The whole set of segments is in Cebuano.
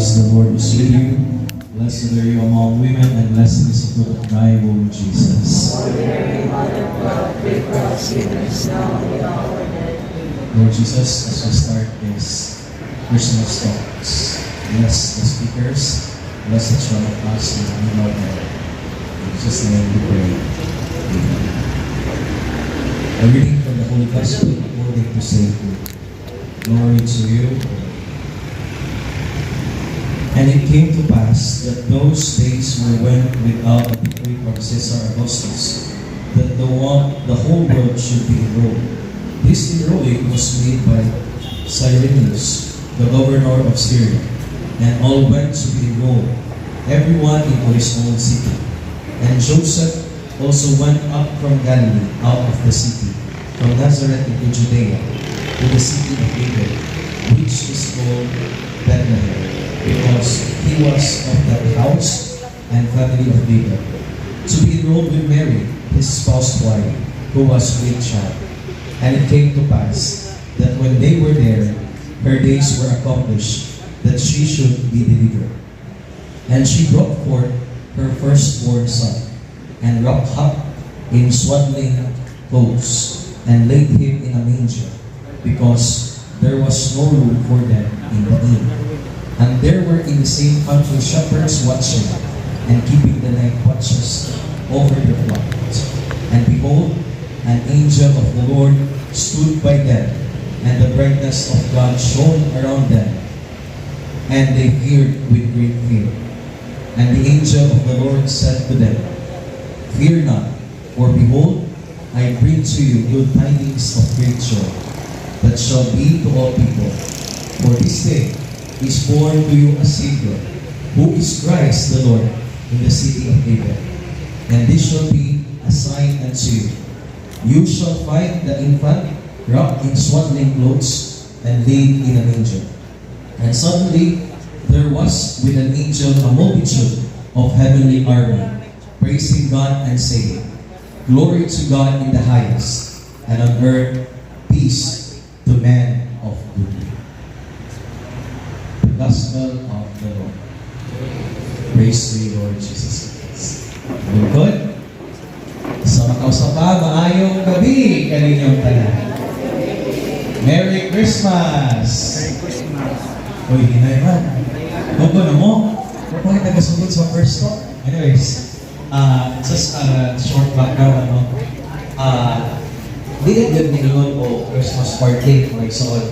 grace, the Lord is with you. Blessed are you among women, and blessed is the fruit of thy womb, Jesus. Holy Mary, Mother of God, pray for us sinners, now and at the hour of death. Amen. Lord Jesus, as we start this Christmas talks, bless the speakers, bless each one of us in the name of God. In Jesus' name we pray. Amen. A reading from the Holy Gospel according to St. Luke. Glory to you, O Lord. And it came to pass that those days were when without a decree from Caesar Augustus that the whole world should be enrolled. This enrolling was made by Cyrenius, the governor of Syria, and all went to be enrolled, everyone into his own city. And Joseph also went up from Galilee, out of the city, from Nazareth into Judea, to the city of David, which is called Bethlehem, because he was of that house and family of David, to be enrolled with Mary, his espoused wife, who was with child. And it came to pass that when they were there, her days were accomplished, that she should be delivered. And she brought forth her firstborn son, and wrapped up in swaddling clothes, and laid him in a manger, because there was no room for them in the inn. And there were in the same country shepherds watching and keeping the night watches over their flock. And behold, an angel of the Lord stood by them, and the brightness of God shone around them, and they feared with great fear. And the angel of the Lord said to them, "Fear not, for behold, I bring to you good tidings of great joy, that shall be to all people. For this day is born to you a Savior, who is Christ the Lord, in the city of David. And this shall be a sign unto you. You shall find the infant wrapped in swaddling clothes and laid in a manger." And suddenly there was with an angel a multitude of heavenly army, praising God and saying, "Glory to God in the highest, and on earth peace to men of good will." The Gospel of the Lord. Praise to you, Lord Jesus Christ. Lingkod, sa makausa pa, maayong gabi kaninyong tanan. Merry Christmas! Merry Christmas. Uy, hinay man. Gogo na mo. Bakit nagasugod sa first talk? Anyways, just a short background, ano. Di na gyud og Christmas party, mga igsoon.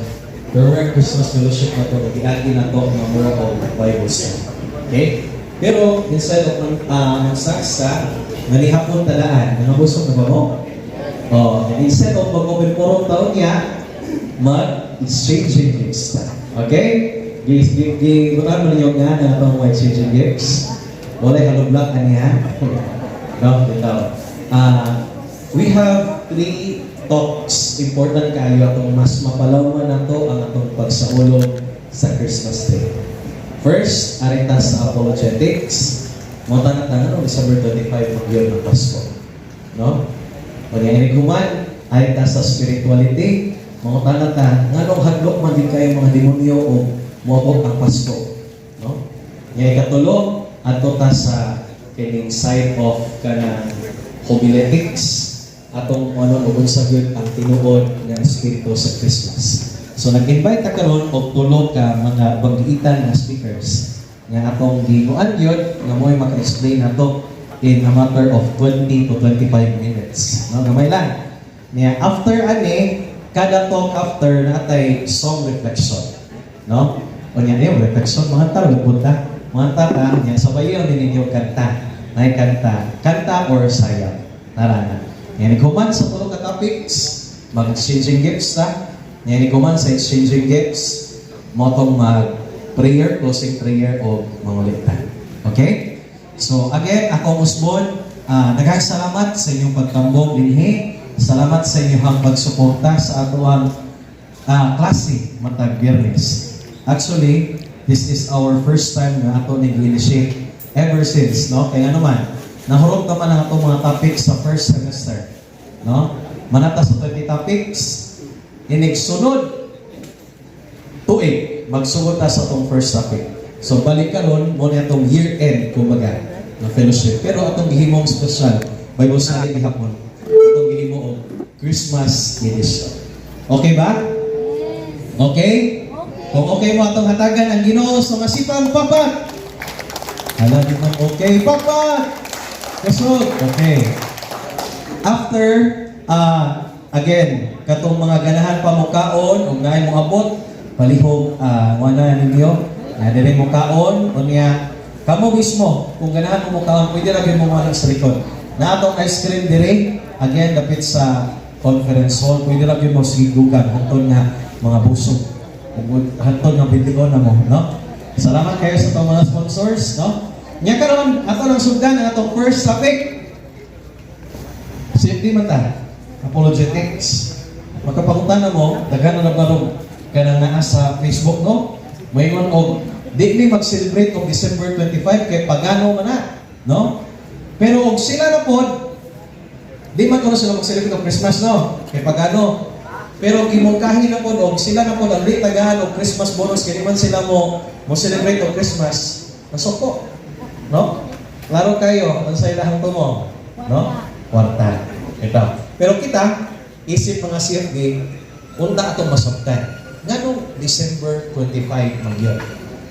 Pero may Christmas fellowship na to, giagi na to nga mura og Bible study. Okay? Pero instead of mag-snacks ka, nalihapon talaan, ano, busog na ba mo? Oh, and instead of mag-open forum taon niya, mag-exchanging gifts ta. Okay? Gi gi gi butan mo ninyo nga na atong mga exchanging gifts. Walay halublak aniya. No, bitaw. We have three talks. Important kayo atong mas mapalawman nato ang atong pagsaulog sa Christmas Day. First, ari ta sa apologetics. Mo tanan no December 25 magyud ang Pasko. No? Unya inig human, ari ta sa spirituality. Mangutana ta, nganong hadlok man din kayo mga demonyo o moabot ang Pasko, no? Nya ikatulo, adto ta sa kining side of kanang homiletics, atong ano ug unsa gyud ang tinuod nga espiritu sa Christmas. So nag-invite ta karon og tulo ka mga banggiitan nga speakers nga atong ginguan gyud nga mo'y maka-explain nato in a matter of 20 to 25 minutes. No, gamay lang. Niya after ani, kada talk after natay song reflection. No? O niya yung reflection, mga tao punta. Mga ta, niya sabayon din ninyo kanta. Nay kanta, kanta or sayaw. Tara na. Niya ni kuman sa tulo ka topics, mag-exchanging gifts ta. Niya ni kuman sa exchanging gifts, mo tong mag prayer, closing prayer o mangulita. Okay? So again, ako Musbon, daghang salamat sa inyong pagtambong dinhi. Salamat sa inyong pagsuporta sa atoang klase matag Biyernes. Actually, this is our first time nga ato ning initiate ever since, no? Kaya naman, nahurot naman ang atong mga topics sa first semester, no? Manata sa 20 topics, inig sunod tuig magsugod ta sa atong first topic. So balik karon mo na atong year end kumbaga na fellowship. Pero atong gihimong special Bible study gihapon. Atong gihimo og Christmas edition. Okay ba? Okay? Kung okay mo, atong hatagan ang Ginoo sa masipang pakpak. Hala, di man okay. Pakpak! Kusog. Okay. After, again, katong mga ganahan pa mo kaon, ug naay mo abot, palihog, wala ninyo, na diri mo kaon, unya, kamo mismo, kung ganahan mo mo kaon, pwede ra gyud mo mo sa likod. Na atong ice cream diri, again, dapit sa conference hall, pwede ra gyud mo sigigukan, hantod nga mga busog. Ug hantod nga bindigon na mo, no? Salamat kayo sa atong mga sponsors, no? Nya karon, ato lang sugdan ang atong first topic. Safety man ta. Apologetics. Makapangutan na mo, daghan na nabarog kanang naa sa Facebook, no? Moingon og di ni mag-celebrate og December 25 kay pagano man na, no? Pero og sila na pod, di man kuno sila mag-celebrate og Christmas, no? Kay pagano. Pero gimungkahi na pod og sila na pod ang di tagahan og Christmas bonus kay di man sila mo mo celebrate og Christmas, nasuko. No? Klaro kayo, unsay ilahang tumo? No? Kwarta. Ito. Pero kita, isip mga CFD, unta atong masabtan. Nganong December 25 man gyud?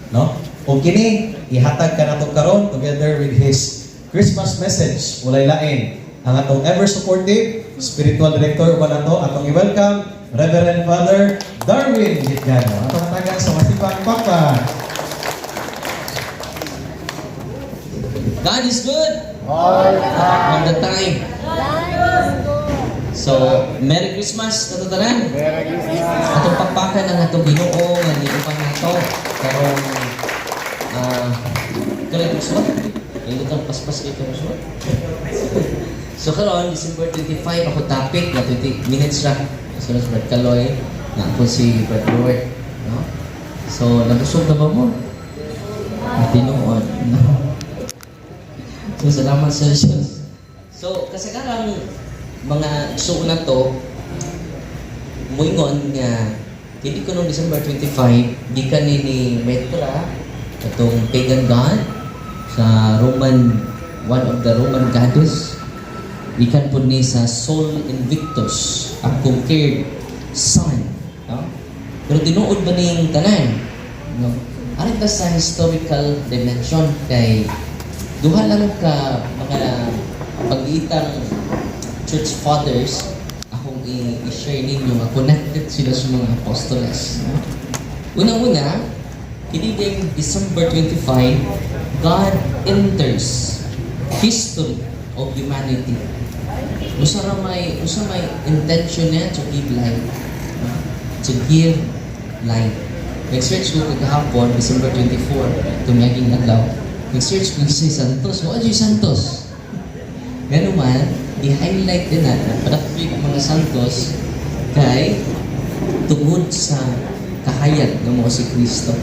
No? O kini, ihatag ka nato karon together with his Christmas message. Walay lain. Ang atong ever supportive spiritual director ba nato, atong i-welcome Reverend Father Darwin Gitgano. Atong hatagan sa masipang pakpak. God is good all the time. So, Merry Christmas katutanan. Merry Christmas. Atong pakpakan ang atong Ginoo nga giuban nato karong kanang suwat. Ang paspas kay karong suwat. So karon December 25 ako topic na 20 minutes ra. So si Brad Kaloy na ako si Brad Lord, no? So nabusog na ba mo? Tinuod. No? So salamat sa Diyos. So kasagaran mga igsuon na to muingon nga hindi ko noong December 25 gikan ni Mithra, atong pagan god sa Roman, one of the Roman goddess, gikan po ni sa Sol Invictus, ang conquered sun, no? Pero tinuod ba ning tanan, no? Aron ta sa historical dimension kay duha lang ka mga pag-iitang church fathers akong i-share ninyo nga connected sila sa mga apostoles. No? Unang-una, kini ding December 25, God enters history of humanity. Usa may intention niya to give life. No? To give life. Nag-search ko kagahapon, December 24, tumiaging adlaw. Nag-search ko si Santos. Wa si Santos. Ganun man, i-highlight din natin, padakpig ang mga santos kay tungod sa kahayag nga mo si Kristo.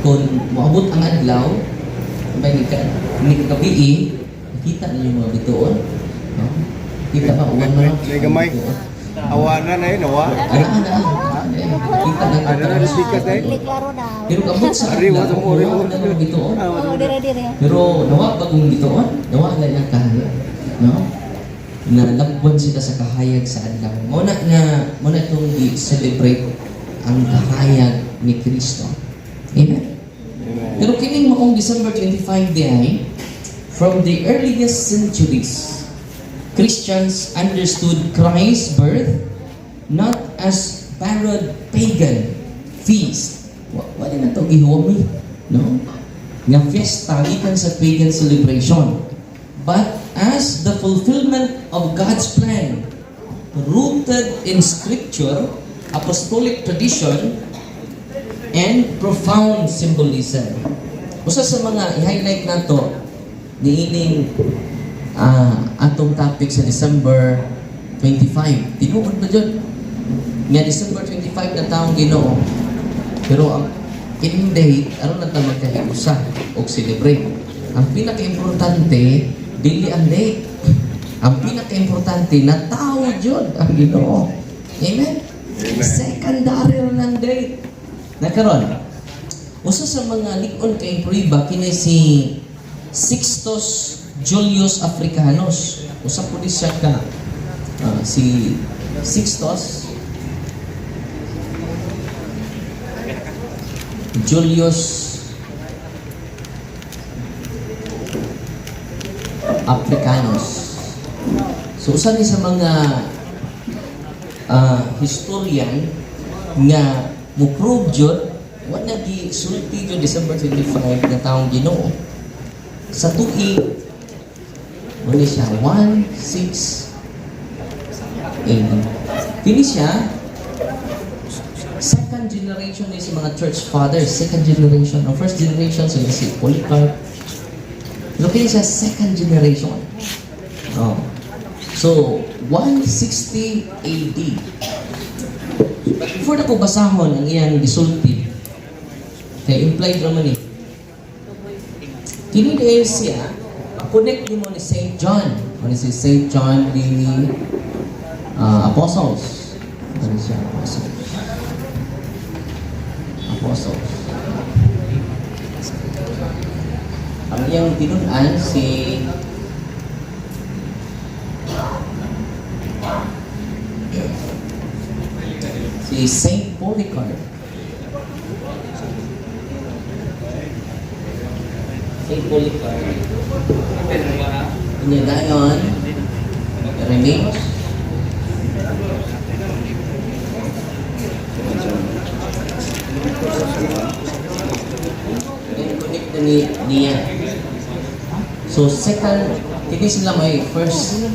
Kung moabot ang adlaw, may ni gabi, makita ninyo mga bituon. No? Kita ba uwan man? May gamay. Awa na na yun, awa. Ana ana. Eh, kita na. Ano na, sikat eh. Dili klaro daw. Pero kabot sa Ari, adlaw, wala mo, ari, nawa na mga bituon. Oo, dire dire. Pero nawa bagong bituon, nawa na lang kahayag. No? Nalagwan sila sa kahayag sa adlaw. Mo na nga mo na itong i-celebrate ang kahayag ni Kristo. Amen. Pero kining maong December 25 di ay, from the earliest centuries, Christians understood Christ's birth not as borrowed pagan feast. Wala na to gihuwami, no? Nga fiesta gikan sa pagan celebration, but as the fulfillment of God's plan, rooted in scripture, apostolic tradition, and profound symbolism. Usa sa mga i-highlight nato niining atong topic sa December 25. Tinuod ba jud nga December 25 na taong Ginoo? Pero ang kining date aron na ta magkahiusa og celebrate. Ang pinaka-importante dili ang date. Ang pinaka-importante na tao jud ang Ginoo. Amen. Amen. Secondary ra ng date. Nakaron. Usa sa mga lig-on kay prueba kini si Sixtus Julius Africanus. Usa po ni siya ka si Sixtus Julius Africanus. So usa ni sa mga historian nga mo-prove jud wa na gisulti jud December 25 nga taong Ginoo sa tuig mo ni siya 16 AD. Kini siya second generation ni sa mga church fathers, second generation. Ang first generation sila si Polycarp. Pero kini siya second generation. Oh. So, 160 AD. But before na ko basahon ang iyang gisulti, kay implied raman eh. Kini dahil siya, connect nimo ni Saint John. Ano si Saint John the Apostles. Ano siya? Apostles. Apostles. Ang iyang tinun-an si Saint Polycarp. Saint Polycarp. Unya dayon, Irenaeus. Then connect na niya. So second, hindi sila may first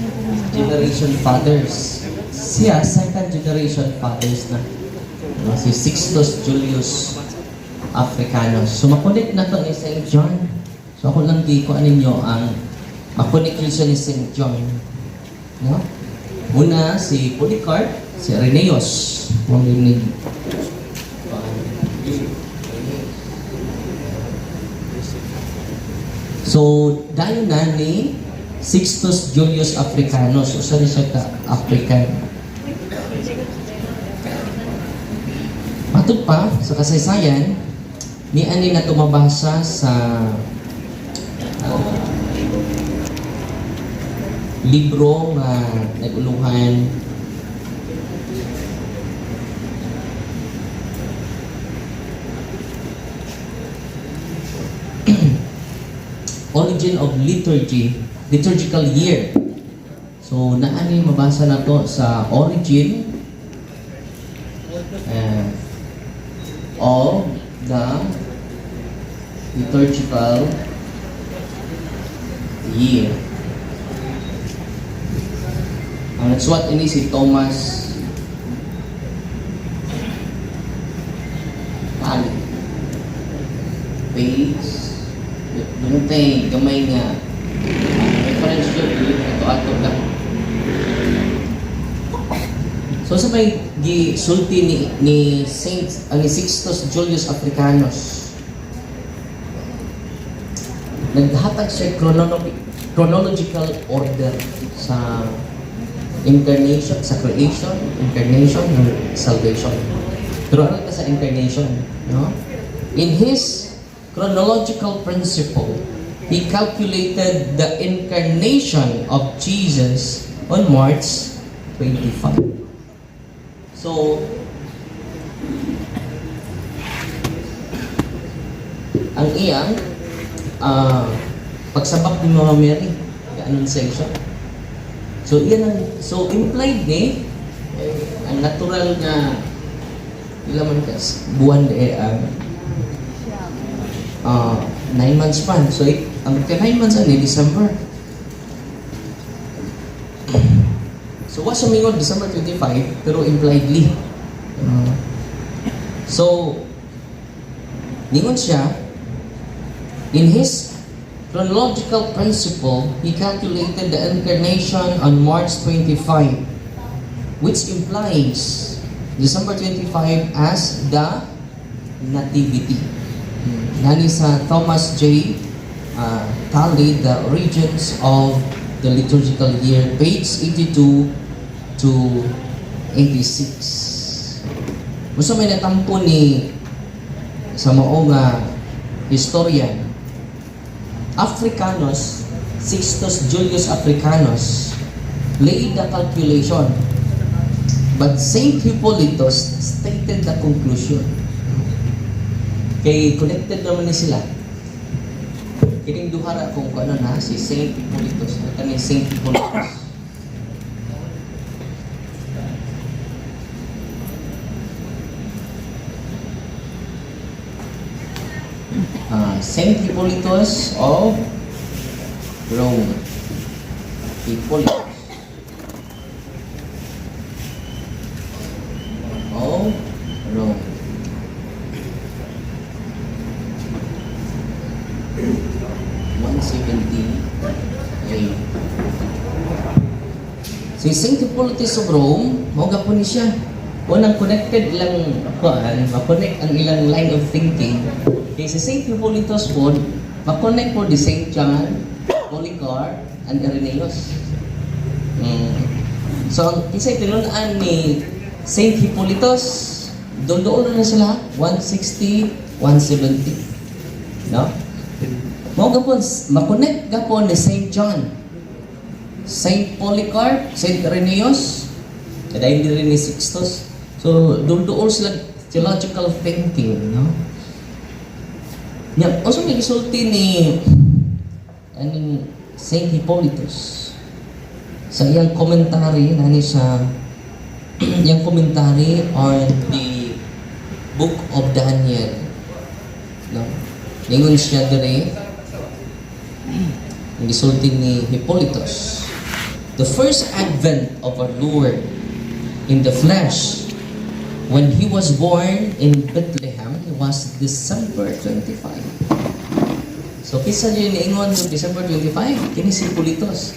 generation fathers. Siya, second generation fathers na. No, si Sixtus Julius Africanus. So makunik na to ni St. John. So ako lang di ko ninyo ang makunik yun siya ni St. John. No? Una, si Polycarp, si Irenaeus. Kung ni So, dayon na ni Sixtus Julius Africanus. Usa ni siya ka African. Matod pa, sa kasaysayan, ni ani na tumabasa sa libro nga nag-uluhan Origin of Liturgy, Liturgical Year. So, naani mabasa na to sa Origin of the Liturgical Year. Ang nagsuwat ini si Thomas Tally. Page doon tayo gamay nga reference yun, dili na ito ato lang. So sa may gisulti ni Saint ni Sixtus Julius Africanus, naghatag siya chronological order sa incarnation, sa creation, incarnation, and salvation. Pero ano ka sa incarnation, no? In his chronological principle, he calculated the incarnation of Jesus on March 25. So, ang iyang pagsabak ni Mama Mary, the Annunciation. So, iyan ang, so implied ni, eh, ang natural nga, ila man kas, buwan eh, ang 9 months pa. So, ang ka 9 months ani, December. So, wa siya mingon December 25, pero impliedly. So, ningon siya, in his chronological principle, he calculated the incarnation on March 25, which implies December 25 as the Nativity. Nani sa Thomas J. Talley, The Origins of the Liturgical Year, page 82 to 86. Gusto may natampo ni Sa mao nga historian, Africanus, Sixtus Julius Africanus, laid the calculation. But Saint Hippolytus stated the conclusion. Kay connected naman ni sila. Kining duha ra kung ano na si Saint Hippolytus. Ano kani Saint Hippolytus? Saint Hippolytus of Rome. Hippolytus of Rome. 170 A. Si Saint Hippolytus of Rome, mao gapon ni siya. Unang connected lang kuan, ma-connect ang ilang line of thinking. Kay si Saint Hippolytus po, ma-connect po di Saint John, Polycarp, and Irenaeus. So, ang kisay tinun-an ni Saint Hippolytus, doon na sila, 160, 170. No? Mao gapon, ma-connect gapon ni Saint John, Saint Polycarp, Saint Irenaeus, kaya hindi rin ni Sixtus. So, doon sila theological thinking, no? Nya, also may gisulti ni aning Saint Hippolytus sa iyang commentary nani sa iyang commentary on the Book of Daniel. No? Ningon siya diri, ang gisulti ni Hippolytus, "The first advent of our Lord in the flesh, when he was born in Bethlehem, was December 25." So, kinsa yun niingon yung December 25? Kini si Hippolytus.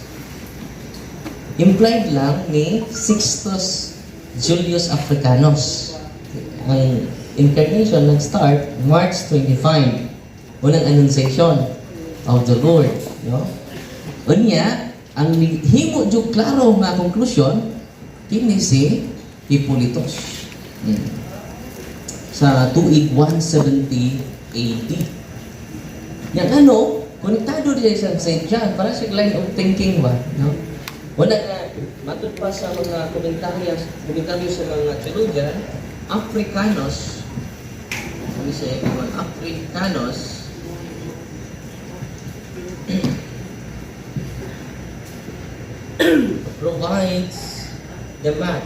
Implied lang ni Sixtus Julius Africanus. Ang incarnation nag-start March 25. Unang annunciation of the Lord. No? Unya, ang himo jud klaro nga konklusyon kini si Hippolytus. Sa tuig 170 AD. Yang ano, konektado din sa St. John para sa line of thinking ba, no? Wala na matud pa sa mga komentaryo sa mga theologian, Africanus, ano siya, mga Africanus provides the math.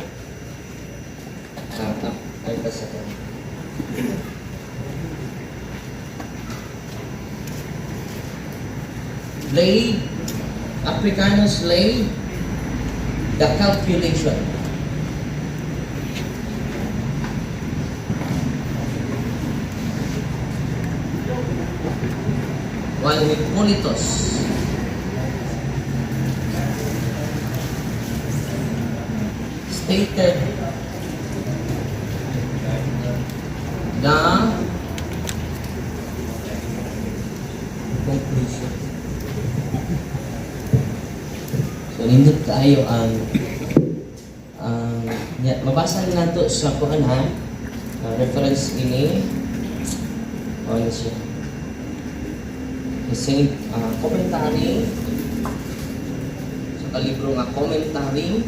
Ay, basta ko. Laid, Africanus laid the calculation. While Hippolytus stated the conclusion. So, nindot kaayo ang nya, mabasa na nato sa kuan ha, reference ini ano siya, the Saint commentary sa kalibro nga commentary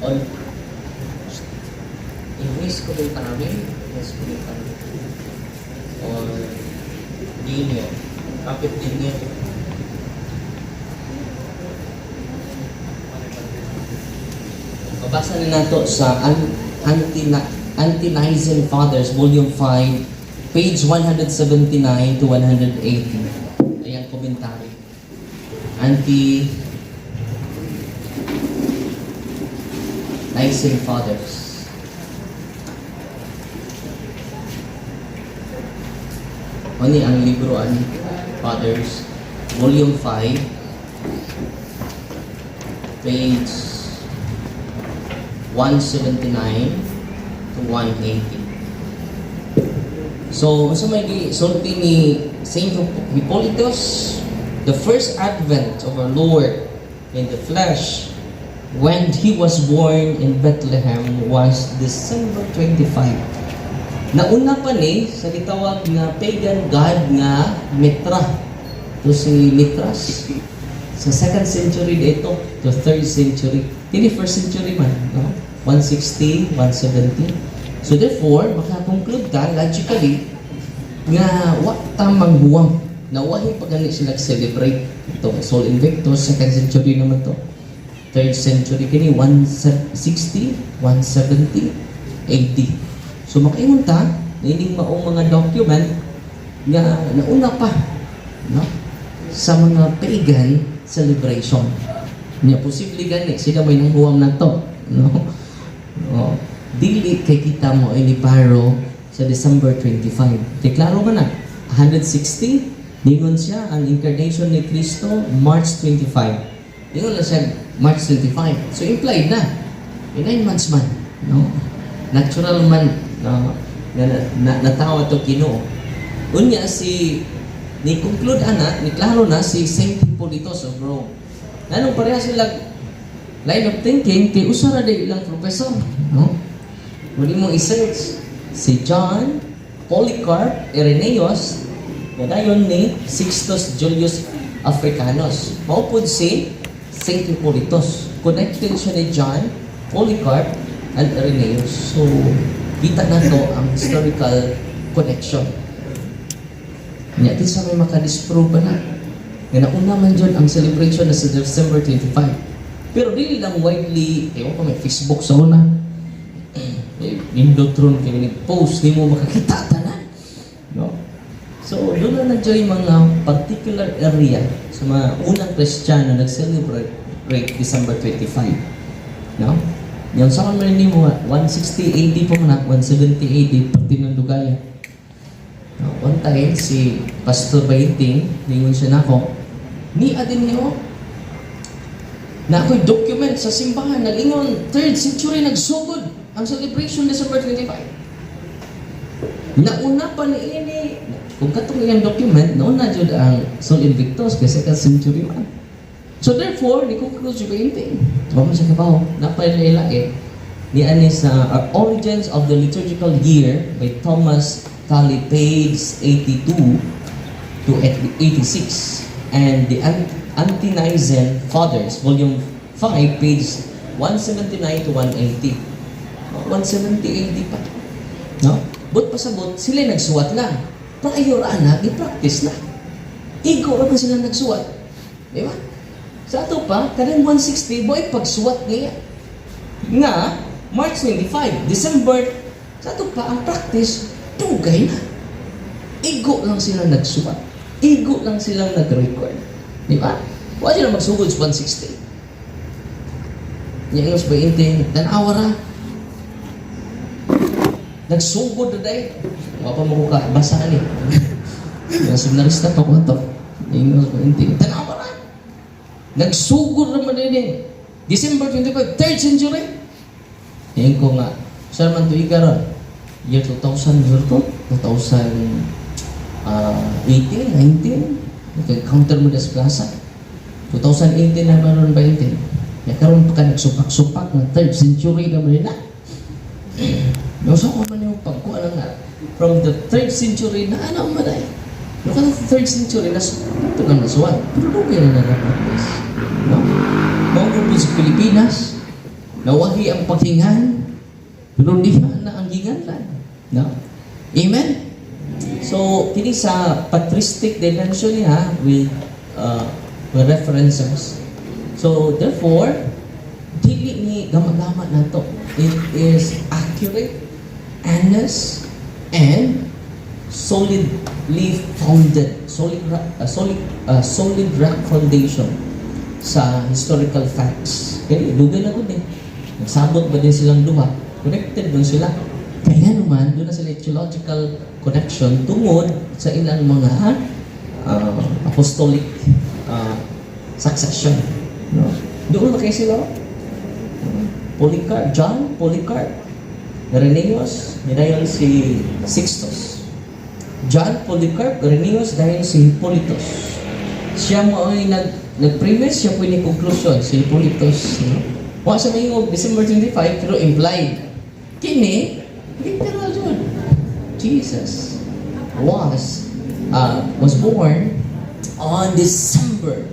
on in his commentary on Daniel, Prophet Daniel. Mabasa na nato sa Ante-Nicene Fathers, Volume 5, page 179 to 180. Ayan, commentary. Ante-Nicene Fathers. Ano ang libro ani Fathers, Volume 5, page 179 to 180. So, unsa may gisulti ni Saint Hippolytus? The first advent of our Lord in the flesh When he was born in Bethlehem was December 25. Nauna pa ni sa gitawag nga pagan god nga Mitra. To si Mithras. Sa second century dito to third century. Kini first century man, no? 160, 170. So therefore, makakonclude ta logically nga wa ta manghuwam. Nawahi pa gani sila celebrate ito. Sol Invictus, second century naman to. Third century kini 160, 170 AD. So makaingon ta niining maong mga document nga nauna pa, no, sa mga pagan celebration. Nya posible gani sila may nanghuwam nato, no? Oh, dili kay kita mo ini paro sa December 25. Kay klaro man na, 160 ningon siya ang incarnation ni Kristo March 25. Ningon na siya March 25. So implied na. In 9 months man, no? Natural man, no? Na natawa to Ginoo. Unya si ni conclude ana, ni klaro na si Saint Hippolytus of Rome. Nanong pareha sila line of thinking kay usa ra day ilang professor, no? Muli mo i-search si John Polycarp Irenaeus na dayon ni Sixtus Julius Africanus. Mao pud si Saint Hippolytus. Connected siya ni John Polycarp and Irenaeus. So, kita na to ang historical connection. Nya sa may makadisprove pa na. Nga nauna man jud ang celebration na sa December 25. Pero dili lang widely, ewan ko, may Facebook sa una. Eh, nindot ron kay post nimo makakita tanan. No? So, doon na na yung mga particular area sa mga unang Kristiyano nag-celebrate December 25. No? Yung sa man nimo 160 AD pa man, 170 AD pati ng Dugaya. No, one time si Pastor Bainting, ningon siya nako, ni adin niyo na ako'y document sa simbahan nag-ingon 3rd century nagsugod ang celebration December 25. Nauna pa ni ini kung katong iyang document, nauna jud ang Sol Invictus kay second century man. So therefore, ni conclude si Bainting. Wa man siya kabaw, napailaila eh. Ni ani sa Origins of the Liturgical Year by Thomas Tully, page 82 to 86, and the Ante-Nicene Fathers, volume 5, page 179 to 180. Oh, 170 AD pa. No? But pasabot, sila nagsuwat lang. Prior ana, i-practice na. Igo ra man sila nagsuwat. Di ba? Sa ato pa, kanang 160, boy, pagsuwat niya. Nga, March 25, December, sa ato pa, ang practice, dugay na. Igo lang sila nagsuwat. Igo lang silang nag-record. Di ba? Wa sila magsugod sa 160. Nya ingos 20, tanawa ra. Nagsugod na day. Wa pa mo ko ka basa ni. Yung seminarista pa ko to. Ingos 20, tanawa ra. Nagsugod ra man din. December 25, 3rd century. Ngayon ko nga, saan man tuig karon? Year 2000, year to? 2018, 19? Nag-counter mo sa plaza. 2018 na ba ron 20? Kaya karon pa ka nagsupak-supak ng 3rd century na man nila. No, so ko man yung pagkuha lang nga. From the 3rd century na ano man ay. No, kada 3rd century na ito lang nasuwat. Pero dugay na na practice. No? Mao po sa Pilipinas, nawahi ang paghingan, pero di na ang ginganlan. No? Amen? So, kini sa patristic dimension niya with references. So, therefore, dili ni gama-gama na to. It is accurate, honest, and solidly founded, solid rock foundation sa historical facts. Okay, dugay na gud eh. Nagsabot ba din silang duha? Connected dun sila. Kaya naman, doon na sila theological connection tungod sa ilang mga apostolic succession. No? Doon na kayo sila. Oh. Polycarp, John Polycarp, Irenaeus, dayon si Sixtus. John Polycarp, Irenaeus, dayon si Hippolytus. Siya mo ay nag nag-premise, siya po ni conclusion, si Hippolytus. No? Wa siya mahingog December 25, pero implied. Kini, literal jud. Jesus was born on December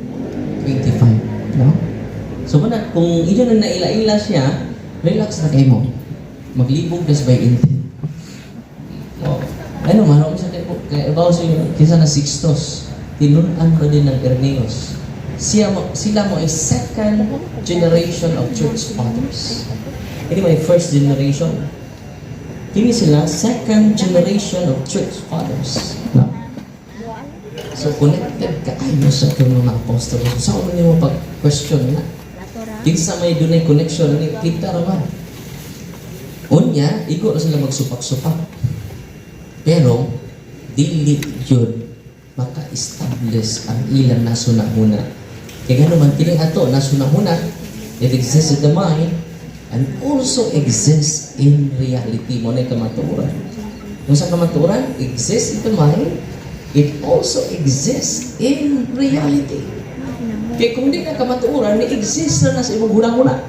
25. No? So muna, kung inyo na naila-ila siya, relax na kayo mo. Maglibog das by intent. Oh. Ano, man, sa kay kay abaw sa kinsa na Sixtos. Tinun-an pa din ng Irenaeus. Sila mo ay second generation of church fathers. Anyway, first generation. Kini sila second generation of church fathers. No? So connected kaayo sa itong mga apostles. Sa so, ano mo pag-question na? Kinsa may dunay connection ni kita ra man. Unya, igo ra sila magsupak-supak. Pero dili jud maka-establish ang ilang nasuna-huna. Kaya gano'n man kining ato nasuna-huna, it exists in the mind and also exists in reality. Mao na kamatuoran. Kung sa kamatuoran, exists in the mind, it also exists in reality. Kaya kung di na kamatuoran, ni-exist na na sa imong hunahuna.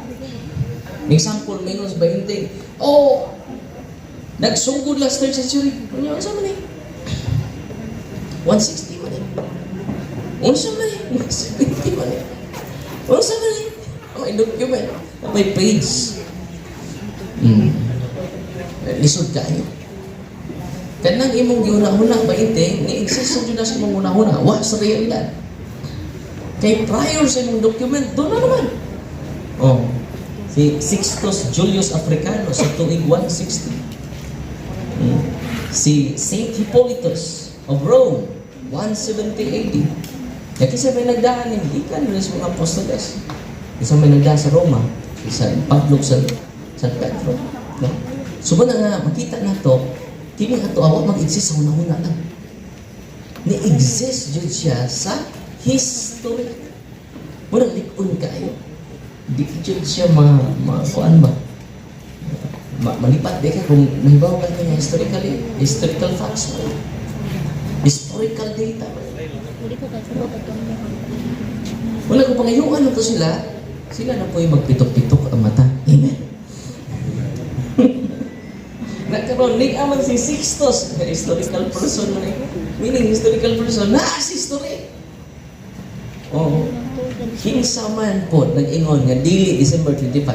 Example, minus 20. Oh, nagsugod last third century. Unya, unsa man eh? 160 man eh. Unsa man eh? 170 man eh. Unsa man eh? May document. May page. Lisod kaayo. Kanang imong gihuna-huna 20, ni-exist sa jud na sa imong hunahuna. Wa sa realidad. Kay prior sa imong document, doon na naman. Oh. Si Sixtus Julius Africanus sa tuig 160. Si Saint Hippolytus of Rome, 170 AD. Kaya kasi may nagdaan, hindi ka sa mga apostoles. Isa may nagdaan sa Roma, isa Pablo sa San Pedro. No? So na nga, makita na to, kini ato awa mag-exist sa una-una lang. Ni-exist jud siya sa history. Murag lik-on kaayo. Di jud siya ma, ma kuan ba? Malipat di ka kung nahibaw ka nga historical facts mo. Historical data. Wala kung pangayuan na to sila, sila na po yung magpitok-pitok ang mata. Amen. Nagkaroon, ni aman si Sixtus, historical person man eh. Meaning, historical person, na si history. Oh. Kinsa man po nag-ingon nga dili December 25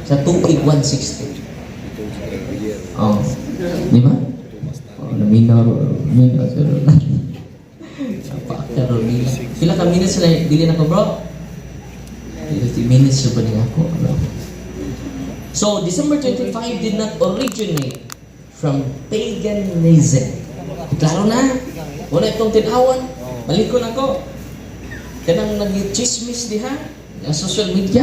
sa tuig 160. Oh. Di ba? Oh, naminaw, minaw, sir. Napakaroon nila. Pila ka minutes sila, dili na ko, bro? 50 minutes na ba niya ako? Ano? So, December 25 did not originate from paganism. Klaro na. Wala itong tinawan. Balikon ako. Kanang nag-chismis diha sa social media.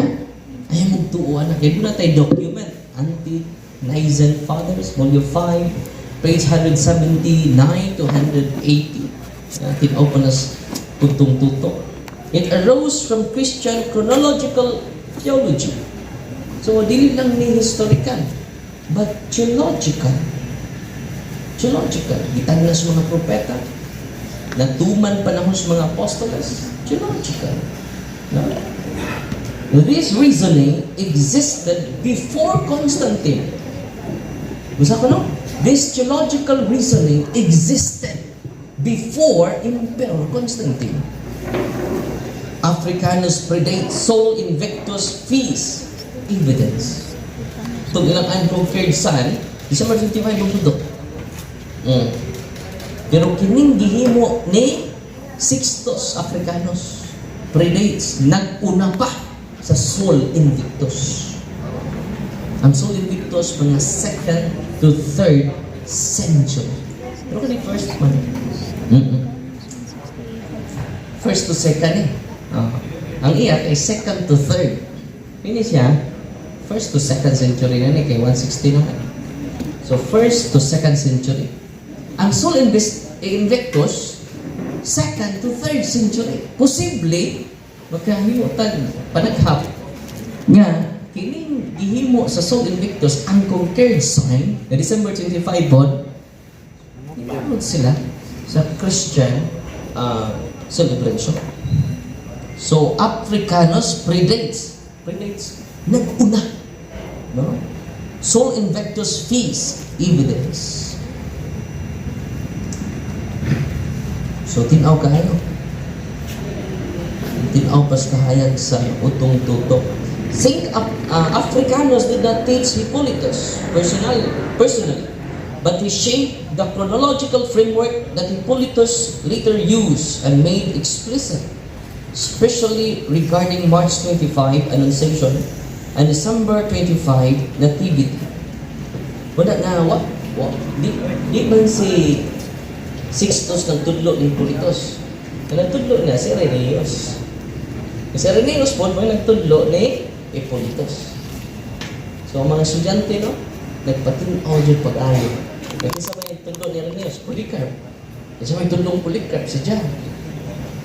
Ay mong tuuan na. Kaya doon na tayo document. Anti-Nicene Fathers, Volume 5, page 179 to 180. Tinaw pa na tutong tuto. It arose from Christian chronological theology. So, dili lang ni historical, but theological. Theological. Gitan na sa mga propeta. Natuman panahon sa mga apostoles. Theological. No? This reasoning existed before Constantine. Gusto ko, no? This theological reasoning existed before Emperor Constantine. Africanus predates Sol Invictus Feast. Evidence. Itong ilang unconquered son, December 25 ang tutok. Pero kining gihimo ni Sixtus Africanus predates, nag-una pa sa Sol Invictus. Ang Sol Invictus, mga second to third century. Pero kani first man. First to second eh. Ah. Ang iya ay second to third. Ini siya, first to second century na ni, kay 160 naman. So first to second century. Ang Sol Invictus, second to third century. Posible, magkahimo tag panaghap nga kining gihimo sa Sol Invictus, ang conquered sign na December 25 pod, inabot sila sa Christian celebration. So Africanus predates Prelates nag-una, no? Sol Invictus Feast evidence. So tin-aw kayo. Tin-aw pas kahayag sa utong tutok. Think Africanus did not teach Hippolytus personally, but he shaped the chronological framework that Hippolytus later used and made explicit, especially regarding March 25 Annunciation and December 25 Nativity. Wala na, wa, di man si Sixtus nagtudlo ni Hippolytus. Ang nagtudlo niya si Irenaeus. Si Irenaeus po, may nagtudlo ni Hippolytus. So, ang mga estudyante, no, nagpatin-aw dyan pag-ayo. Kasi sa may nagtudlo ni Irenaeus, Polycarp. Kasi may tudlong Polycarp, si John.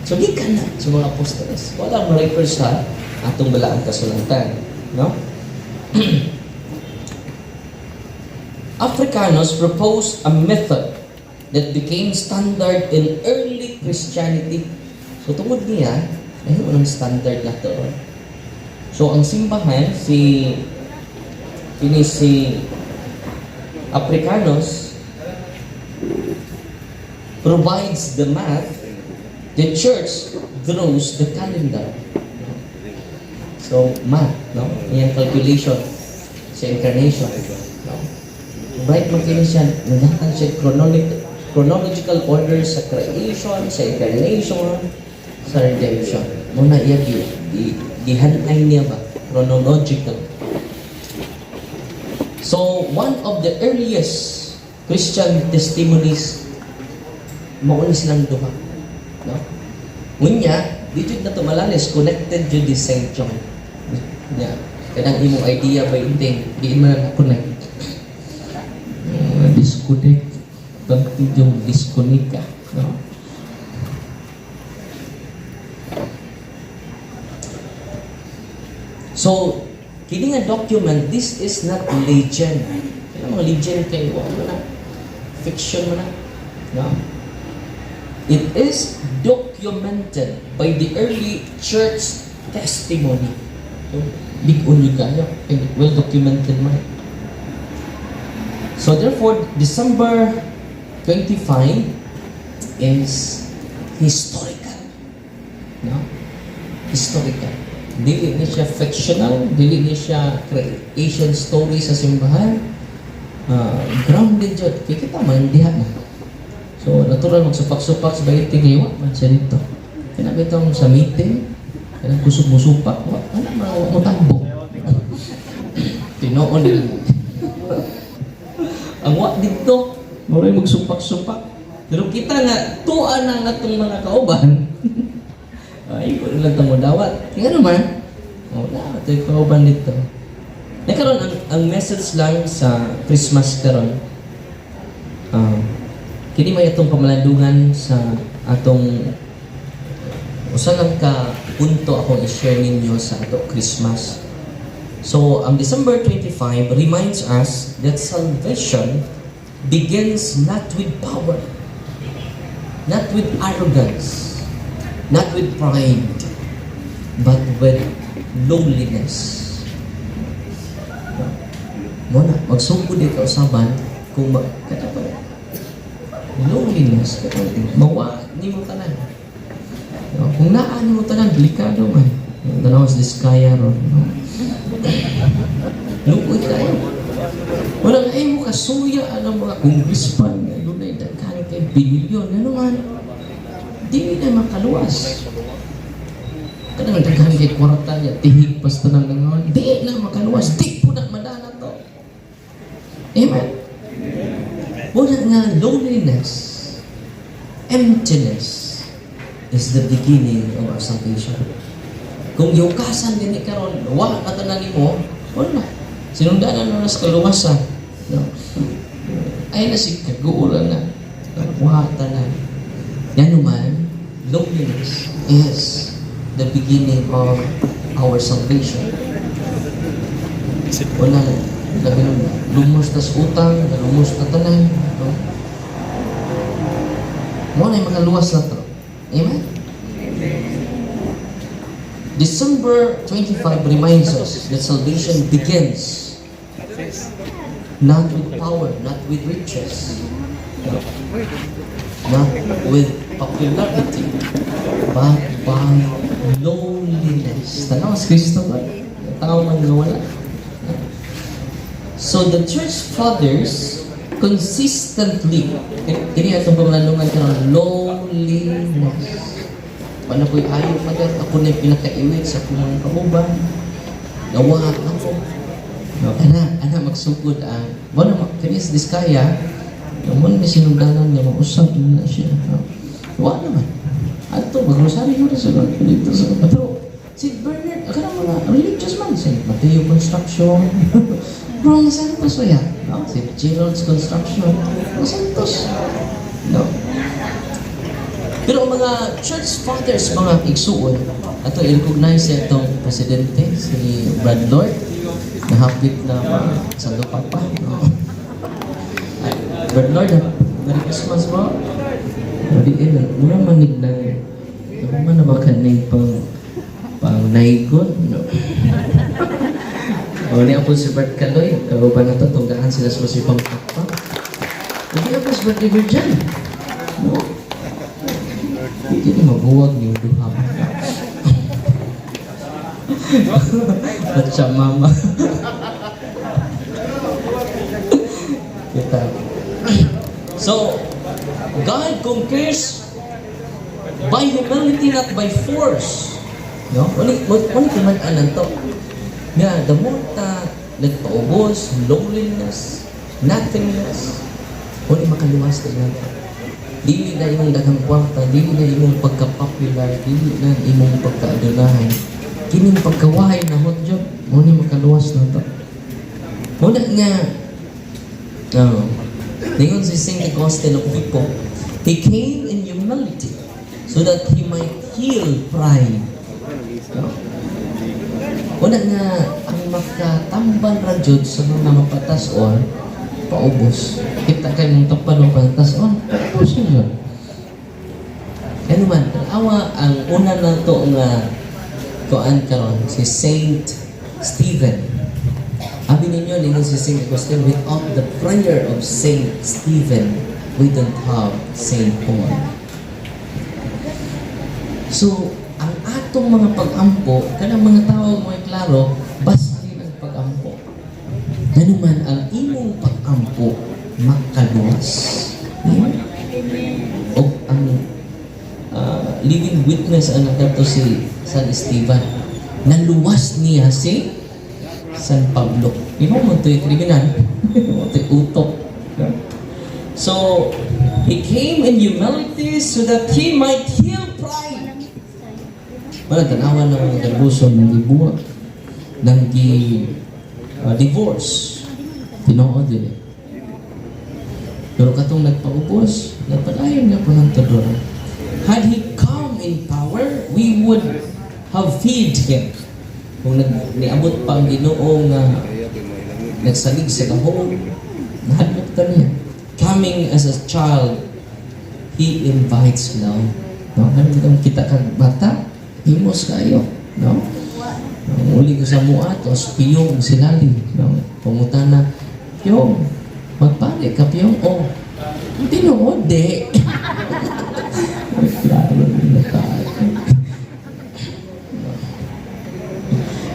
So, gikan na sa mga apostoles. Wala mo refer sa atong balaang kasulatan. No? Africanus proposed a method that became standard in early Christianity. So tungod niya, ay unang standard na to. So ang simbahan, si kini si Africanus provides the math, the church draws the calendar. So math, no? Iyang calculation sa incarnation. No? Bright man kini siya, naghatag siya chronological order sa creation, sa incarnation, sa redemption. Muna iya gihanay niya ba chronological. So one of the earliest Christian testimonies, mao ni silang duha, no? Unya, di jud na to malalis, connected jud ni St. John. Nya, kanang imong idea ba inting, di man na connect. Disconnect. Tanti yung disconnect ka, no? So, kini nga document, this is not legend. Kaya mga legend kay wa mo na. Fiction mo na. No? It is documented by the early church testimony. So, big on yun kayo. And well documented man. So therefore, December 25 is historical. No? Historical. Dili ni siya fictional, dili ni siya creation story sa simbahan. Grounded jud. Kay kita man diha na. So natural magsupak-supak sa bayot kay wa man siya dito. Kana bitong sa meeting, kanang kusog mo supak, wa wala man wa mo tambo. Tinuon nila. Ang wa didto, mao magsupak-supak. Pero kita nga tuwa na nga atong mga kauban. Ay, ko lang tamo dawat. Nga naman, wala ito kauban dito. Na karon ang message lang sa Christmas karon. Kini may atong pamalandungan sa atong usa lang ka punto akong i-share ninyo sa ato Christmas. So, ang December 25 reminds us that salvation begins not with power, not with arrogance, not with pride, but with lowliness. Muna, magsugod di ka usaban kung kada pa lowliness, kada mawa nimo tanan. No? Kung naa nimo tanan, delikado man. Tanaw sa Diskaya ron. No? Luoy kayo. Wala ay mo kasuya ang mga congressman nga dunay daghan kay bilyon, ano man di na makaluwas. Kanang daghan kay kwarta niya, tihig pas tanan nga di na makaluwas, di po na madala to. Amen. Wala nga loneliness, emptiness is the beginning of our salvation. Kung yukasan din ni karon, wa na tanan nimo, wala. Sinundanan na sa kaluwasan. No? Ay na si kaguulan na. Wa tanan. Yan naman, loneliness is the beginning of our salvation. Wala, labi nun, lumos na sa utang, lumos na tanan. No? Mo na yung makaluwas na to. Amen? December 25 reminds us that salvation begins not with power, not with riches, not with popularity, but by lowliness. Tanaw, si Kristo ba? Tao man nga wala. So the church fathers consistently, kini atong pangalanungan karon, lowliness. Paano ko'y ayaw pa? Ako na pinakaiwit sa akong mga kauban. Gawa ako. No, ana, ana magsugod ang wala ma kani sa Diskaya, mo ni sinugdanan nga mausab na siya. No? Wa naman. Adto magrosaryo ra sa dito sa, pero si Bernard, akala mga religious man, si Mateo Construction, mga Santos ya. No? Si Gerald's Construction, mga Santos. No? Pero ang mga church fathers, mga igsuon, ato i-recognize siya itong presidente, si Brad Lord, na hapit na Santo Papa. No? Ay, Brad Lord, Merry Christmas mo. Di eh, mura manig na, mura na ba ka na pang pang naigon? No? O niya po si Brad Kaloy, kauban na to, tunggaan sila sa masipang papa. Hindi na po si Brad Divergen. No? Hindi ni mabuwag ni duha. At siya mama. Kita. So, God conquers by humility, not by force. No? Uni, uni timan-anan to. Nga, the more ta nagpaubos, loneliness, nothingness, uni makaluwas ta nga. Dili na imong daghang kwarta, dili na imong pagka-popular, dili na imong pagkaadunahan. Kining pagkawahay na hot job, uni makaluwas na to. Muna nga, oh, ningon si Saint Augustine of Hippo, he came in humility so that he might heal pride. No? Una nga, ang makatambal ra jud sa mga mapatason, paubos. Kita kay mong tapan ng patason, paubos yun. Ano man, awa ang una na to nga kuan karon si Saint Stephen. Abi ninyo, ningon si Saint Augustine, without the prayer of Saint Stephen, we don't have Saint Paul. So, ang atong mga pag-ampo, kanang mga tao mo klaro, basta rin ang pag-ampo. Ganuman ang imong pag-ampo, makaluwas. Amen? O ang living witness ang nagkato si San Esteban. Naluwas niya si San Pablo. Imo mo to'y kriminal. Imo to'y utok. No? So, he came in humility so that he might heal pride. Wala, tanawa ng mga garbuso ng gibuwag, ng gi divorce. Tinuod din eh. Pero katong nagpaubos, nagpadayon nga po ng tudor. Had he come in power, we would have feared him. Kung niabot pa ang Ginoo nga nagsalig sa gahom, nahadlok ta niya. Coming as a child, he invites love. No? Ano bitong kita kag bata, himos kayo. No? Ang uli ko sa mua, tos piyong silalim. No? Pangutana, "Piyong, magpali ka, Piyong?" "Oh, tinuod, di." Ay, klaro na tayo.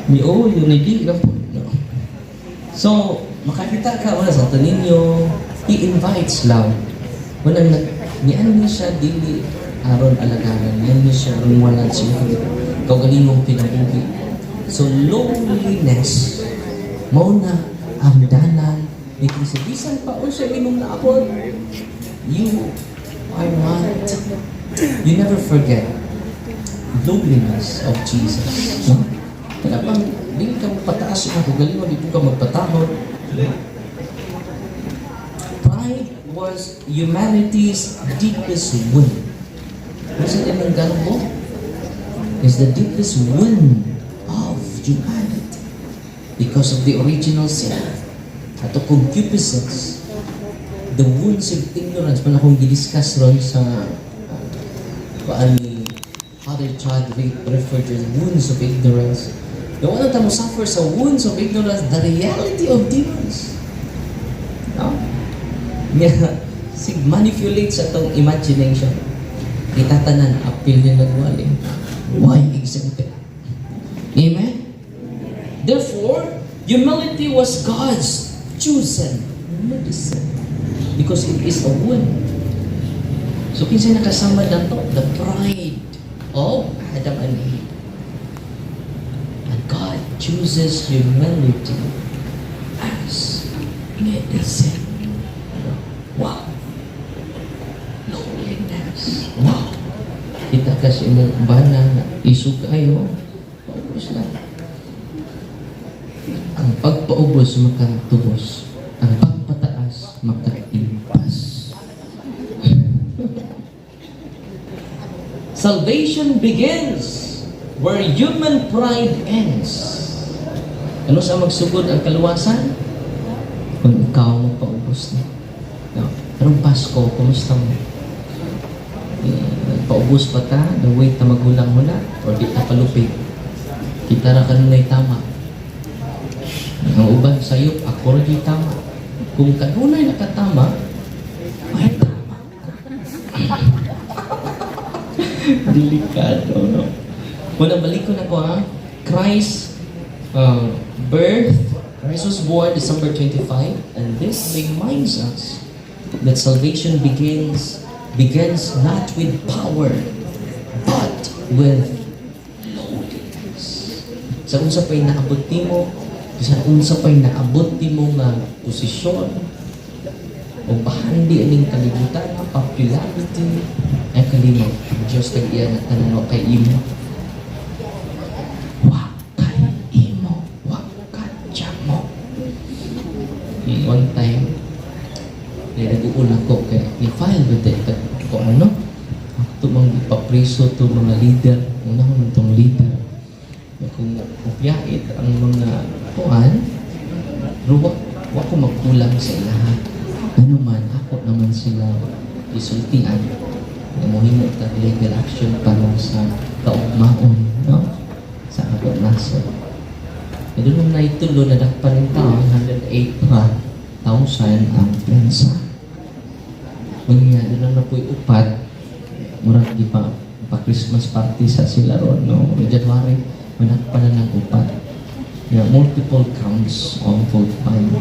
Ni oh, yun hindi lang po. No? So, makakita ka, wala sa ninyo, he invites love. Wala nag, ni ano niya siya, dili aron alagaran, niyan niya siya aron wala siya kaugalingong kinabuhi. So, loneliness, mao na ang dalan ni Kristo. Bisan pa unsa imong naabot, you are not, you never forget lowliness of Jesus. No? Kaya bang, dili ka magpataas sa kaugalingon, di ka magpatahod. Pride was humanity's deepest wound. Ano din ang garbo? Is the deepest wound of humanity because of the original sin. Ato concupiscence, the wounds of ignorance, man akong gidiscuss ron sa kuan ni Father. Father Chad referred to as wounds of ignorance. The one that mo suffer sa wounds of ignorance, the reality of demons. No? Nga, sig manipulate sa atong imagination. Itatanan, apil niya nagwali. Why exempted? Amen? Therefore, humility was God's chosen medicine because it is a wound. So, kinsa nakasama nato? The pride of Adam and Eve. And God chooses humility as medicine. Wow. Loneliness. Wow. Kita kasi imong bana na isog kayo, paubos lang. Ang pagpaubos makatubos. Ang pagpataas makaimpas. Salvation begins where human pride ends. Ano sa magsugod ang kaluwasan? Kung ikaw magpaubos na. No? Karong Pasko, kumusta mo? Eh, nagpaubos pa ta, the way ta magulang-hula, or di ta palupig? Kita ra kanunay tama. Ang uban sayop, ako ra gyud tama. Kung kanunay nakatama, ay tama. Delikado, no? Muna, balik ko na ko ha. Christ birth, Christ was born December 25, and this reminds us that salvation begins not with power, but with lowliness. Sa unsa pa'y naabot nimo, sa unsa pa'y naabot nimo nga posisyon, o bahandi aning kalibutan, popularity, ay kalimot, ang Diyos tag-iya na tanan kay imo. Wa kay imo, wa ka mo. One time, may nag-uul ako kay ni-file ba tayo ko ano? Ato mang ipapriso to mga leader, unahon tong leader. Kung upyait ang mga kuan, ruwa, wa ko magkulang sa ilaha. Ano man, ako naman sila isultian. Na mohimo tag legal action para sa kaugmaon, no? Sa atong nasod. E doon nung naitulo na dakpan ng tao, 108,000 ang prensa. Unya, doon na po'y upat, murag di pa, pa Christmas party sa sila ron, no? January, manakpa na ng upat. Yeah, multiple counts on full time.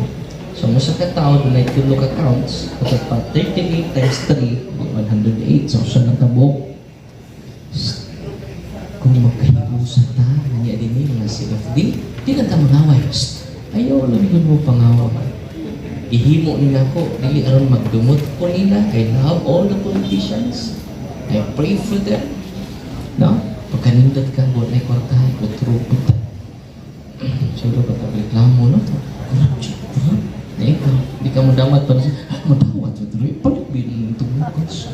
So, mo sa katao, doon ay tulo ka counts, kapag pa 38 times 3, 108. So, siya lang kabuok. Kung magkahiusa ta, nga din ni mga CFD, di na ta mangaway. Shh! Ayaw, lamigod mo pangaway. Ihimo nila ko, dili aron magdumot ko nila. I love all the politicians. I pray for them. No? Pagkanindot ka, buwan ay kwarta, utro puta. Siguro ka reklamo, no? Corruption. Huh? Na ikaw, di ka mo damat pa na ah, madawat, father. Palit bin tumukas.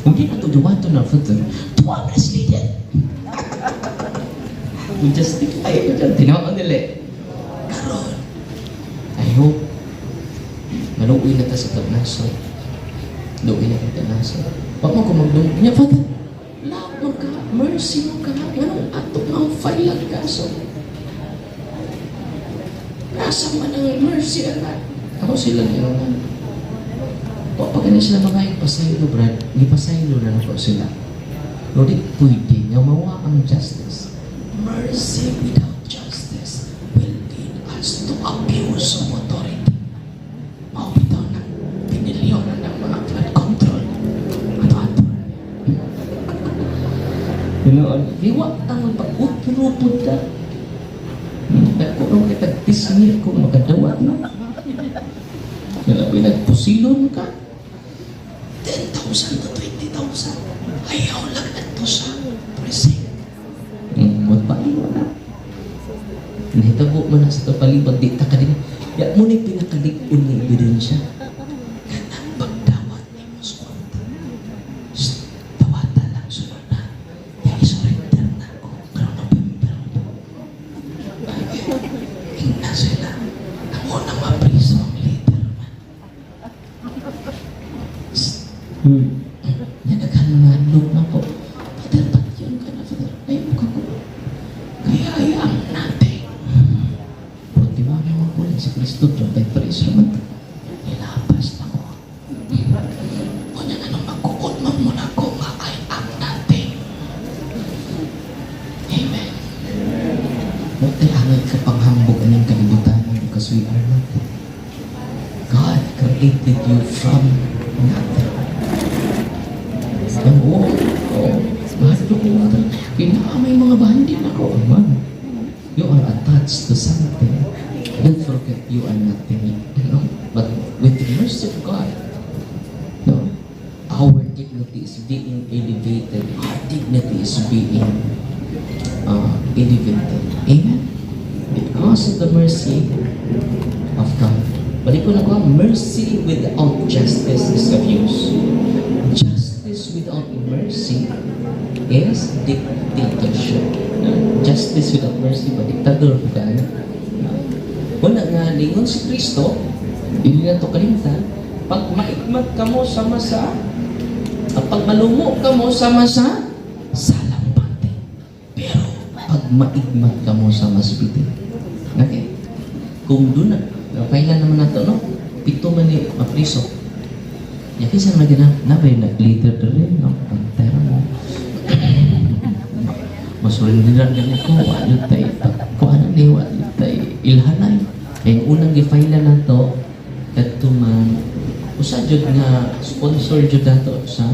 Kung di na ito duwato na, father, tuwa na leader. Kung justify ko dyan, tinawag nila eh. Karon, I hope, maluoy na ta sa tagnaso. Luoy na ta nasod. Wag mo ko magdung, niya, father, love mo ka, mercy mo ka, nganong ato nga ang file ang kaso. Nasa man ang mercy na. Ako sila niyo. Wa pa gani sila mga pasaylo, Brad. Gipasaylo na nako sila. Pero di pwede nga mawa ang justice. Mercy without justice will lead us to abuse of authority. Mao bitaw ng binilyonan ng mga flood control. Ato-ato. Hiwa ang pag-utro ta. Dako ro kita tismil kung makadawat no. Nalabi nagpusilon ka. 10,000 to 20,000. Ayaw lang ato sa precinct. Magpaliwa na. Nahitabo man na sa palibot, di ta ka din. Ya mo ni pinakalig-on nga ebidensya. Kanang pagdawat nimo sa kwarta. Shh, dawatan lang sunod na. Ya i-surrender na ako. Karon November na. Ingna sila. Ang unang mapriso ang leader man. Shh. Ya daghan mga adlok na ko. Father, patyon ka na, Father. created you from nothing. Oo. Mahadlok ko mga kaya may mga banding ako. Man, you are attached to something. Don't forget you are nothing. But with the mercy of God, no, our dignity is being elevated. Our dignity is being elevated. Amen? Because of the mercy of God. Balik ko na ko, mercy without justice is abuse. Justice without mercy is dictatorship. No? Justice without mercy ba? Diktador ka, ano? No? Wala nga, lingon si Kristo, dili na to kalimtan, pag maigmat ka mo sama sa, pag malumo ka mo sama sa salampati. Pero pag maigmat ka mo sama sa bitin. Okay? Kung doon na, kailan naman nato, no? 7 man ni mapriso. Ya kinsa naman gina, nabay nag-leader diri, no? Pantera mo. Masurindiran gani ko, wala tay pagkuan ni, wala tay ilhanay. Kay ang unang gi-file nato kadto man usa jud nga sponsor jud nato sa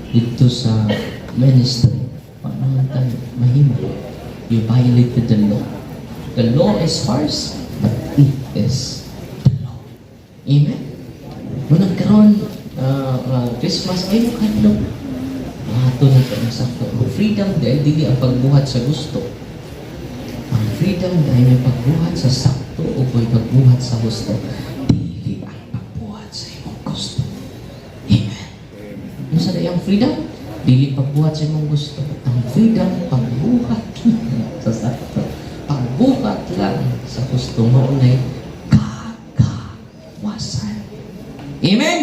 dito sa ministry. Paano man tayo mahimo? You violated the law. The law is harsh, but it is the law. Amen? Nung nagkaroon Christmas, ay makadlok. Ato na ito ang sakto. Ang freedom dahil dili ang pagbuhat sa gusto. Ang freedom dahil may pagbuhat sa sakto o may pagbuhat sa gusto. Dili ang pagbuhat sa imong gusto. Amen. Ano sa ang freedom? Dili pagbuhat sa imong gusto. Ang freedom, pagbuhat sa sakto. Pagbuhat lang sa gusto mo na kagawasan. Amen!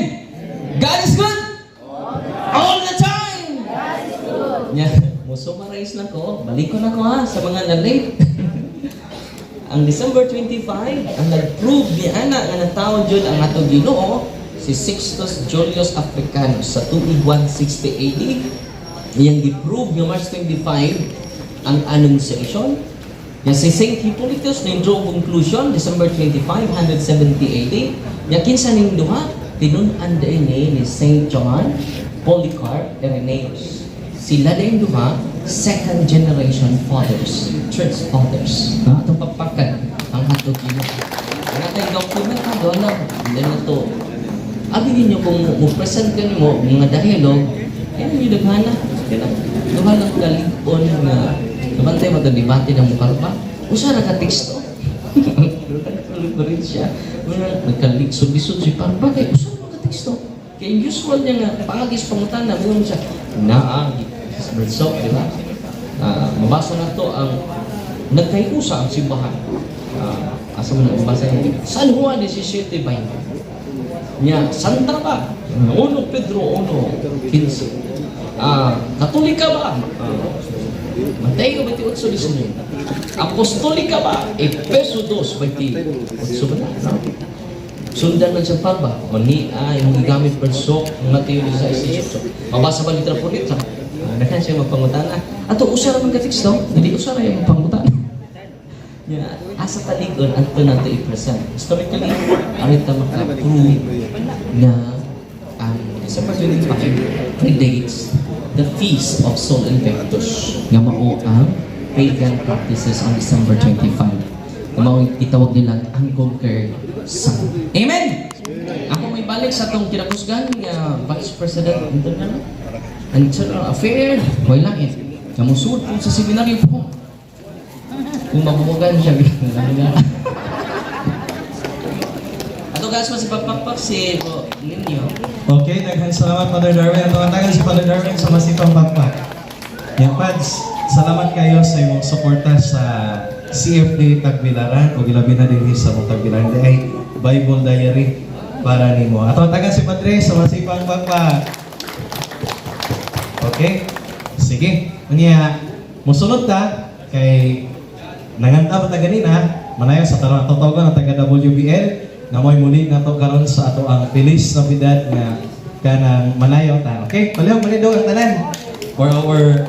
God is good! All the time! Yeah. Mo-summarize lang ko. Balik ko na ko ha sa mga na-late. Ang December 25, ang nag-prove ni ana nga natawo jud ang atong Ginoo si Sixtus Julius Africanus sa tuig 160 AD. Iyang gi-prove nga March 25 ang Annunciation. Ya si Saint Hippolytus ning draw conclusion December 25, 170 AD. Ya kinsa ning duha tinun-an din ni Saint John Polycarp Irenaeus. Sila din duha second generation fathers, church fathers. No? Atong papakan ang hatog Ginoo. Wala tayong document ha, doon lang. Hindi na to. Abi ninyo kung mo present ka nimo mga dialogue, yan yung daghana. Kaya duha lang kalig-on nga nabantay mo debate ng mukarpa. Usa ra ka teksto. Rin siya. Nagkalisod-lisod si Parba kay usa ra ka teksto. Kay usual niya nga pangagis pangutana mo siya naa so, di ba? Mabasa na to ang nagkayusa ang simbahan. Asa mo na mabasa niya? San Juan 17 20. Nya, Santa ba? 1 Pedro 1:15. Katolika ba? Mateo 28:19. Apostolika ba? Efeso 2:28 ba na? No? Sundan man siya pa ba? O ni yung gigamit perso, Mateo 16:18. Mabasa ba litra po litra? Daghan siya magpangutana. Ato usa ra man ka teksto, dili usa ra yung magpangutana. Ya, asa talig-on anto nato i-present. Historically, aron ta maka-prove na ang December 25 predates the feast of Sol Invictus nga mao ang pagan practices on December 25. Nga mao gitawag nilang Unconquered Sun. Amen! Ako may balik sa atong kinakusgan nga Vice President Internal Internal Affair. Hoy lang eh. Nga musulod po sa seminaryo po. Kung mabubugan siya, nga. Ato guys, mas ipapakpak si po ninyo. Okay, daghang salamat, Father Darwin. Ato tagan si Father Darwin sa masipang pakpak. Yan, Pads, salamat kayo sa imong suporta sa CFD Tagbilaran o gilabi na din sa mong Tagbilaran di ay Bible Diary para nimo. Ato tagan si Padre sa masipang pakpak. Okay? Sige. Unya, musunod ta kay nanganta pa ta ganina, manayo sa tarong ato tawagan ang taga WBL nga mo'y muli nato karon sa ato ang Feliz Navidad nga kanang manayo ta. Okay? Palihog manindog ang tanan for our